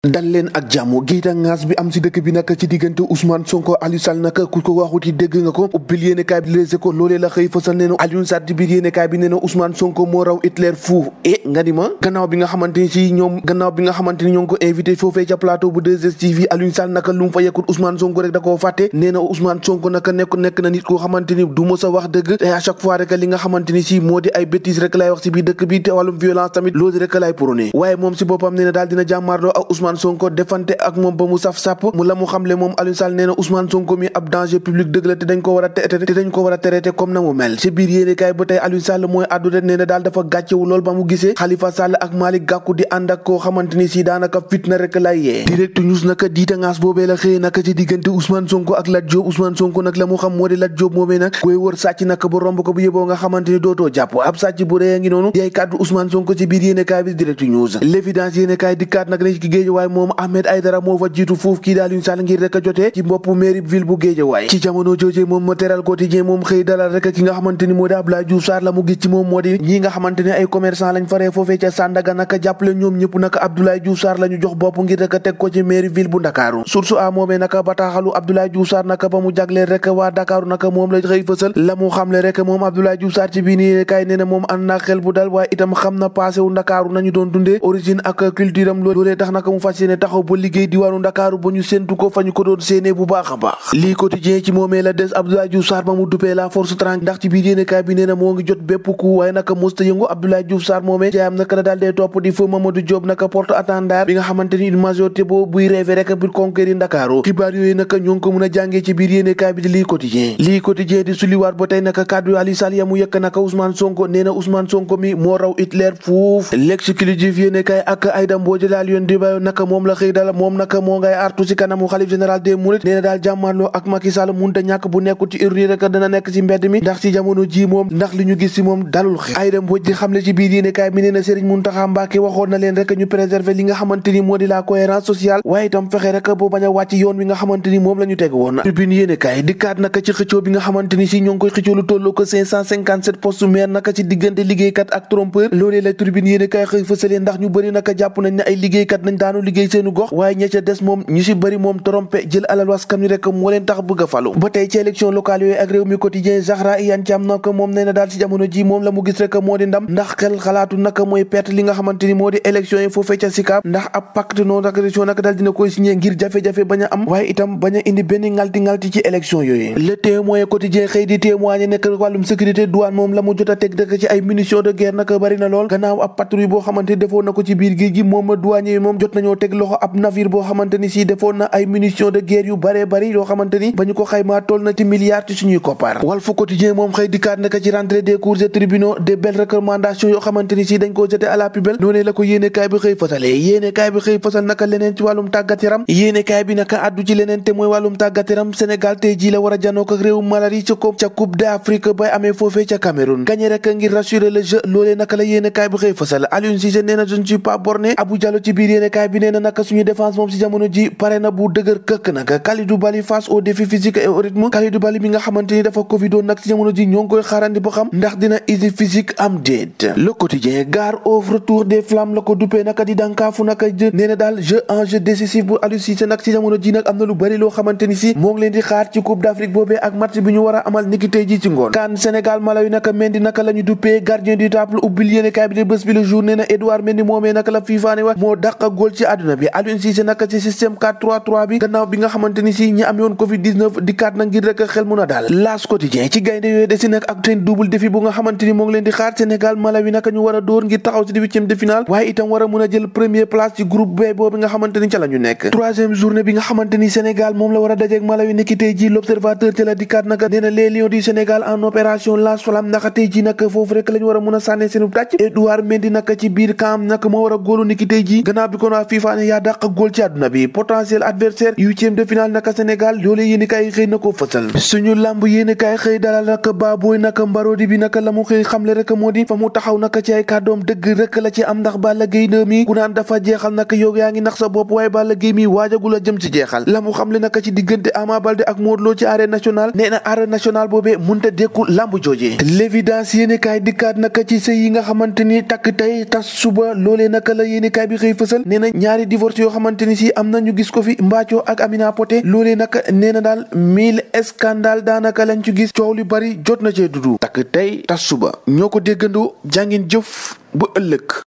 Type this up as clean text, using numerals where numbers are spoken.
dal leen ak jàmm giita ngaas bi am si dëkk bi nag ci diggante Ousmane Sonko Aliou Sall nag ku ko waxuti dégg nga ko ubbil yéenekaay bi Les Échos loolee la xëy fësal nee na Aliou Sall ci biir yéenekaay bi nee na Ousmane Sonko moo raw Hitler fuuf nga di ma gannaaw bi nga xamante ni ñoo ngi ko invité foofee ca plateau bu 2STV Aliou Sall naka lu mu fa yekkul Ousmane Sonko rek da koo fàtte nee na Ousmane Sonko naka nekk na nit koo xamante ni du mës a wax dëgg te à chaque fois rek li nga xamante ni si moo di ay bêtises rek lay wax si biir dëkk bi te wàllum violence tamit loolu rek lay prôné waaye moom si boppam nee na daal dina jàmmaarloo ak Ousmane Sonko defante ak moom ba mu saf sàpp mu la mu xamle moom Aliou Sall nee na Ousmane Sonko mi ab danger public dëgg la te dañ ko war a traité comme na mu mel ci biir yéenekaay ba tey Aliou Sall mooy àddu de nee na daal dafa gàccewu lool ba mu gisee Khalifa Sall ak Malick Gakou di ànd ak koo xamante ni si daanaka fitna rek lay yee Direct News naka diita ngaas boobee la xëyee naka ci diggante Ousmane Sonko ak Lat Diop Ousmane Sonko nag la mu xam moo di Lat Diop moomee nag koy wër sàcc naka ba romb ko bu yeboo nga xamante ni dootoo jàpp ab sàcc bu rëy a ngi noonu yaay kàddu Ousmane Sonko ci biir yéenekaay bi Direct News L'Évidence yéenekaay dikkaat nag ne ci Guédiawaye moom Ahmed Aïdara moo fa jiitu foofu kii daal Aliou Sall ngir rek a jotee ci bopp mairie ville bu Guédiawaye ci jamono jooje moom ma teral quotidien moom xëy dalal rek ki nga xamante ni moo di Abdoulaye Diouf Sarr la mu gis ci moom moo di ñi nga xamante ni ay commerçant lañ faree foofee ca Sandaga naka jàppale ñoom ñëpp naka Abdoulaye Diouf Sarr la ñu jox bopp ngir rek a teg ko ci mairie ville bu Ndakaaru source a moomee naka bataaxalu Abdoulaye Diouf Sarr naka ba mu jagleel rek waa Dakaaru naka moom la xëy fësal la mu xamle rek moom Abdoulaye Diouf Sarr ci bii nii kay nee na moom ànd na xel bu dal waaye itam xam na passé wu Ndakaaru nañu doon dundee origine ak culture am loolee tax naka mu fas yéene taxaw ba liggéey diwaanu Ndakaaru ba ñu séntu ko fa ñu ko doon séenee bu baax a baax lii quotidien ci moomee la des Abdoulaye Diouf Sarr ba mu duppee la force tranquille ndax ci biir yéenekaay bi nee na moo ngi jot bépp ku waaye naka mosta yëngu Abdoulaye Diouf Sarr moomee jaayam naka la daal dee topp di feu Mamadou Diop naka porte attendant bi nga xamante ni une majorité boobu buy rêvé rek pour conquérir Ndakaaru xibaar yooyu naka ñoo ngi ko mën a jàngee ci biir yéenekaay bi di lii quotidien di suliwaat ba tey naka kàddu Aliou Sall ya mu yëkk naka Ousmane Sonko nee na Ousmane Sonko mi moo raw Hitler fuuf l'exclusif yéenekaay ak Aïda Mbodj daal yoon di bayo naka moom la xëy dala moom naka moo ngay artu ci kanamu xalif général des mourides nee na daal jàmmaarloo ak Macky Sall munta ñàkk bu nekkul ci urne rek dana nekk ci mbedd mi ndax ci jamono ji moom ndax li ñu gis ci moom dalul xel Aïda Mbodj di xamle ci biir yéenekaay mi nee na Serigne Mountakha Mbacké waxoon na leen rek ñu préserver li nga xamante ni moo di la cohérence sociale waaye itam fexe rek boo bañ a wàcc yoon wi nga xamante ni moom la ñu teg woon tribune yéenekaay dikkaat naka ci xëccoo bi nga xamante ni si ñoo ngi koy xëccoo lu tolloo ko 557 poste maire naka ci diggante liggéeykat ak trompeur loolee la tribune yéenekaay xëy fësalee ndax ñu bëri naka jàpp nañ ne ay liggéeykat nañ daanu liggéey seenu gox waaye ña ca des moom ñu si bëri moom trompé jël alal waskan wi rek moo leen tax bëgg a falu ba tey ci élection locale yooyu ak réew mi quotidien Zahra Iyane Thiam naka moom nee na daal si jamono ji moom la mu gis rek moo di ndam ndax xel xalaatu naka mooy perte li nga xamante ni moo di élection yi foofee ca Sicap ndax ab pacte non agression naka daal dina koy signé ngir jafe-jafe bañ a am waaye itam bañ a indi benn ngalti ci élection yooyu le témoin quotidien xëy di témoigner nekk wàllum sécurité douane moom la mu jot a teg dëkk ci ay munitions de guerre naka bari na lool gannaaw ab patrouille boo xamante ni defoon na ko ci biir géej gi moom ma douanier yi moom jot nañoo teg loxo ab navire boo xamante ni si defoon na ay munitions de guerre yu baree bari yoo xamante ni ba ñu ko xaymaa toll na ci milliards ci suñuy koppar Walf Quotidien moom xëy dikkaat naka ci rentrée des cours et tribunaux des belles recommandations yoo xamante ni si dañ koo jeté à la poubelle noonee la ko yéenekaay bi xëy fasalee yéenekaay bi xëy fasal naka leneen ci wàllum tàggat yaram yéenekaay bi naka addu ci leneen te mooy wàllum tàggat yaram Sénégal tey ji la war a janook ak réewum Malawi ca coupe d'Afrique bay amee foofee ca Cameroun gagné rek ngir rassurer le jeu loolee naka la yéenekaay bi xëy fasal Aliou Cissé nee na je ne suis pas borné Abou Diallo ci biir yéenekaay bi nee na naka suñu défense moom si jamono ji pare na bu dëgër këkk naka Kalidou Bali face au défi physique et au rythme Kalidou Bali bi nga xamante ni dafa covidoon nag si jamono ji ñoo ngi koy xaarandi ba xam ndax dina easy physique am déet le quotidien gare au retour des flammes la ko duppee naka di dànkaafu naka jë nee na daal jeu décisif bu Aliou Cissé nag si jamono ji nag am na lu bari loo xamante ni si moo ngi leen di xaar ci coupe d'Afrique boobee ak match bi ñu war a amal niki tey ji ci ngoon CAN Sénégal Malawi naka Mendy naka la ñu duppee gardien du temple ubbil yéenekaay bi de bés bi le jour nee na Edouard Mendy moomee naka la FIFA ne wax moo dàq góol ci àdduna bi Aliou Cissé naka ci système 4-3-3 bi gannaaw bi nga xamante ni si ñi am yoon Covid-19 dikkaat na ngir rek xel mun a daal L'As quotidien ci gaynde yooyu desi nag ak seen double défi bu nga xamante ni moo ngi leen di xaar Sénégal Malawi naka ñu war a dóor ngir taxaw ci 8e de finale waaye itam war a mun a jël première place ci groupe B boobu nga xamante ni ca la ñu nekk 3e journée bi nga xamante ni Sénégal moom la war a dajeek Malawi niki tey ji l'observateur ca la dikkaat naka nee na les lions du Sénégal en opération Lance Flamme naka tey ji naka foofu rek la ñu war a mun a sànne seenu tàcc Edouard Mendy naka ci biir camp naka moo war a góolu niki tey ji gannaaw bi ko naa FIFA ne yaa dàq góol ci àdduna bi potentiel adversaire 8e de finale naka Sénégal loolee yéenekaay xëy na ko fësal suñu lamb yéenekaay xëy dalal naka Baboy naka Mbarodi bi naka la mu xëy xamle rek moo di fa mu taxaw naka ci ay kàddoom dëgg rek la ci am ndax Balla Gaye 2 mi ku naan dafa jeexal naka yow yaa ngi nax sa bopp waaye Balla Gaye mi waajagul a jëm ci jeexal la mu xamle naka ci diggante Ama Baldé ak Modou Lo ci arène nationale nee na arène nationale boobee munta dékku lamb joojee L'évidence yéenekaay dikkaat naka ci sëy yi nga xamante ni takk tey tas suba loolee naka la yéenekaay bi xëy fësal nee na ñaari divorce yoo xamante ni si am na ñu gis ko fi Mbathio ak Amina Poté loolee nag nee na daal 1000 scandale daanaka lañ ci gis coow li bari jot na cee dudu takk tey tas suba ñoo ko déggandoo jàngin jëf bu ëllëg